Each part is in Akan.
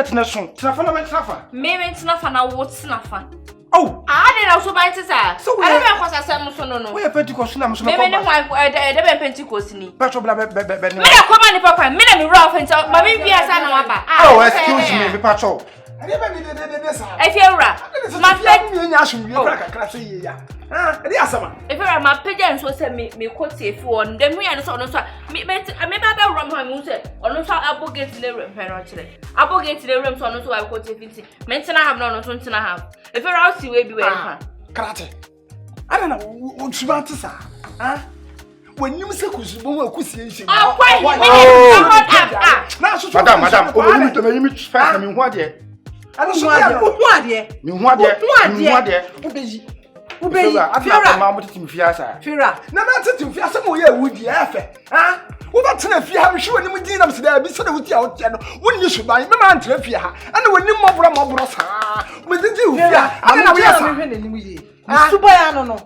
Toilet na so. Tena fa na mɛtena fa. Me mentena fa na wo tena fa. Oh. Ah, de na so ban te saa. So woyɛ. Ɛdɛ bɛn kɔsasɛm so no no. Woyɛ Pentecost na me so mɛkɔ. Me ne hwan ɛdɛ bɛn Pentecost ni. Patro bla bɛ bɛ bɛ. Me na kɔma nipa kwan. Me na me wura ɔfɛ nti ma me wia sa na waba. Oh, excuse me, me patro. Ɛdeɛ bɛ ne dededede saa. Efie wura. Ma fɛ. Mi nya asomdwie kora kakra sɛ yie ya. Ɛde asɛm a. Efie wura ma pagya nsuo sɛ me me kɔ tie fi hɔ no. Dɛm hu yɛ no sɛ ɔno nso a me me me ba bɛ wura mu ha me hu sɛ ɔno nso abɔ gate ne wura hwɛ no ɔkyerɛ. Abɔ gate ne wura mu sɛ ɔno nso wa kɔ tie fi nti me ntena ha na ɔno nso ntena ha. Efie wura ɔsi wei bi wɔ ɛfa. Krakye. Ada na wo suban te saa. Ah. W'anim sɛ kusubɔ mu akusie nhyɛ mu. Ɔkɔ yi mi ni ɔhɔ a. Na asoso Madam, madam, o mi mi mi fɛn na mi hu adeɛ. Ɛno so yɛ wo hu adeɛ. Mi hu adeɛ. Wo hu Mi hu adeɛ. Wobɛyi. Wobɛyi. Fiora. Adena mo tete mi fia saa. Fiora. Na na tete mi fia sɛ mo yɛ ewu deɛ ɛfɛ. Ah. Wobɛtena fie ha mehwɛ w'anim din nam sɛ daabi sɛdeɛ wote a woteɛ no wonni suban mema antena fie ha ɛne w'anim mmɔborɔ mmɔborɔ saa medegye wo fie a ɛne na woyɛ saa. Ne suban ano no.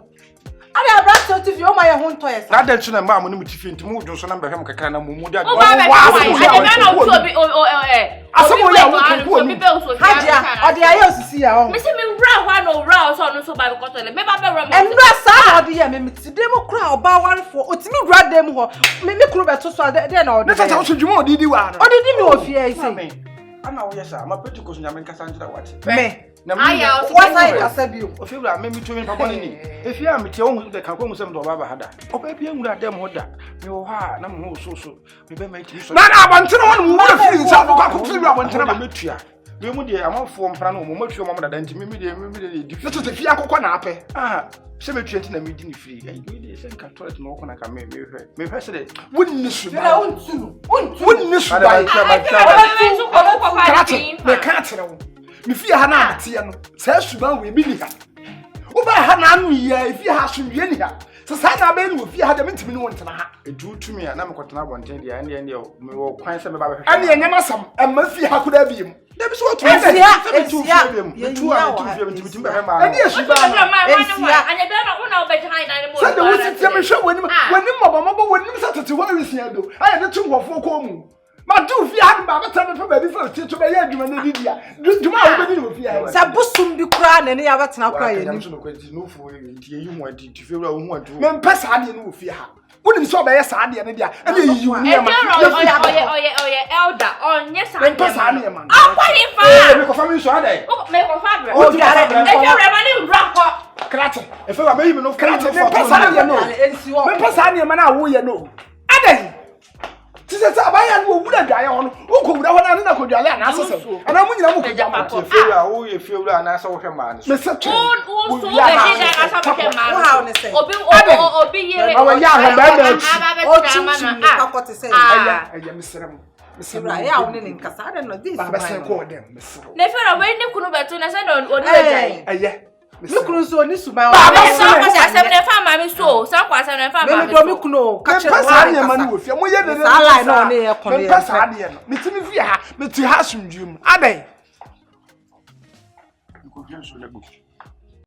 Ade abrante ɔte fie ɔma yɛ ho ntɔ yɛ saa. N'adɛn nso na mmaa mo ne mo ti fie nti mo dwo so na mbɛhwɛ mo kakra na mo mu de ade. Wo ba bɛ hwɛ wa ade bɛ na otu obi o o ɛ. Asɛm oyɛ a wo kanko obi bɛ osu ofi Hajia ɔde ayɛ osisi ya ɔho. Mesi mi wura hɔ a na owura hɔ sɛ ɔno nso ba bɛ kɔtɔ lɛ me ba bɛ wura mu. Ɛnura saa na ɔde yɛ me me ti dan mu kura ɔbaa warefoɔ otumi wura dan mu hɔ me me kunu bɛto so a dɛ na ɔde. Ne sɛ sɛ ɔso dwuma ɔde di wa no. Ɔde di mi wɔ fie yi sɛ. Ana woyɛ saa ma Pentecost nyame nkasa nkyerɛ wate. Me. Na me Aya, ɔsɛ Wasan kasa bio. Ofie wura me metu me papa ne ni. Efie a metie wo de kan ko hu sɛ mede ɔba ba ha da. Ɔba bi nwura dɛm hɔ da. Me wɔ hɔ a na me ho so so. Me bɛ ma timi so. Na na abɔntene hɔ no wo wura firi nsa wokɔ akɔfiri wura abɔntene ba. Metua. Me mu deɛ amanfoɔ mpra no wɔn matua wɔn dada nti me me deɛ me me deɛ di Ne tete fie akokɔ na apɛ. Ah, sɛ metua nti na medi ne firi. Ɛyi me deɛ sɛ nka toilet na wɔkɔ na nka me mehwɛ. Mehwɛ sɛ dɛ. Wonni suban. Fira wontu no. Wontu. Wonni suban. Krakye, meka akyerɛ wo. Me fie ha na ameteɛ no, saa suban wei bi ni ha. Wobaa ha na ano yie a, efie ha asomdwie ni ha. Sɛ saa na abɛyɛ no wɔ fie ha deɛ mentumi ne wo ntena ha. Nti wotumi a na mekɔtena abɔnten deɛ ɛndeɛ ɛndeɛ mewɔ kwan sɛ mɛba bɛhwehwɛ. Ɛne ɛnyɛ m'asɛm, ɛmma fie ha koraa bio. Dabi sɛ wɔtumi Nsia, sɛ metu nsia, fie biom, metu a metu fie biom, nti metumi bɛhwɛ maa no. Ɛne suban no. Sɛdeɛ wosi teɛ mehwɛ w'anim, w'anim mmɔbɔmmɔbɔ, w'anim sɛ tete hɔ awisia do, ayɛ de to nkurɔfoɔ kɔn mu. Mate wo fie ha no ba bɛtena bɛpɛ baabi fa otie to bɛyɛ adwuma no didi a dwuma a wobɛdi no wɔ fie ha. Sɛ bosom bi koraa na ɛne yɛabɛtena koraa yɛ nim. Mempɛ saa adeɛ no wɔ fie ha. Wonim sɛ ɔbɛyɛ saa adeɛ no deɛ a ɛne ɛyiyi wo nneɛma. Ɔyɛ ɔyɛ elder ɔnyɛ saa Mempɛ saa nneɛma no. Akɔ ne fa. Ee mekɔfa mi nso adɛ. Mekɔfa brɛ. Odware. Efi awura ma ne nwura kɔ. Krakye. Efe wa meyi mi no. Krakye mempɛ saa adeɛ no. Mempɛ saa nneɛma no a woyɛ no. Adɛn? Te sɛ sɛ abaayewa no wɔwura adwaeɛ hɔ no, wokɔwura hɔ no ane na kɔdwale anaasɛ sɛ anaa mo nyina mokɔgya mo. Nti efiewura a woyɛ fiewura anaasɛ wohwɛ mmaa no so. Mese twɛn. Wo so wobɛgye dan anaasɛ wobɛhwɛ mmaa no so. Obi obi yere. Ma wɔyɛ ahwɛ bɛrima akyi. Ɔkyinkyim ne kakɔ te sɛ. Ɛyɛ ɛyɛ mesrɛ mo. Mesrɛ mo. Wura yɛ a wo ne ne nkasa adɛn na ɔde Baabɛsɛn kɔɔ dɛm mesrɛ wo. Na efiewura wei ne kunu bɛto na sɛ na ɔne agyae. Ɛyɛ. Me kunu nso ɔni suban. Baaba sɛ ɔkɔ asɛm na ɛfa maame so o sɛ ɔkɔ asɛm na ɛfa maame so. Meme dɔ me kunu o ka kyerɛ Mempɛ saa nneɛma no wɔ fie moyɛ dede saa line na ɔne yɛ kɔ no yɛ mempɛ saa adeɛ no mete me fie ha mete ha asomdwie mu adɛn Nkɔhwɛ nsuo no agu.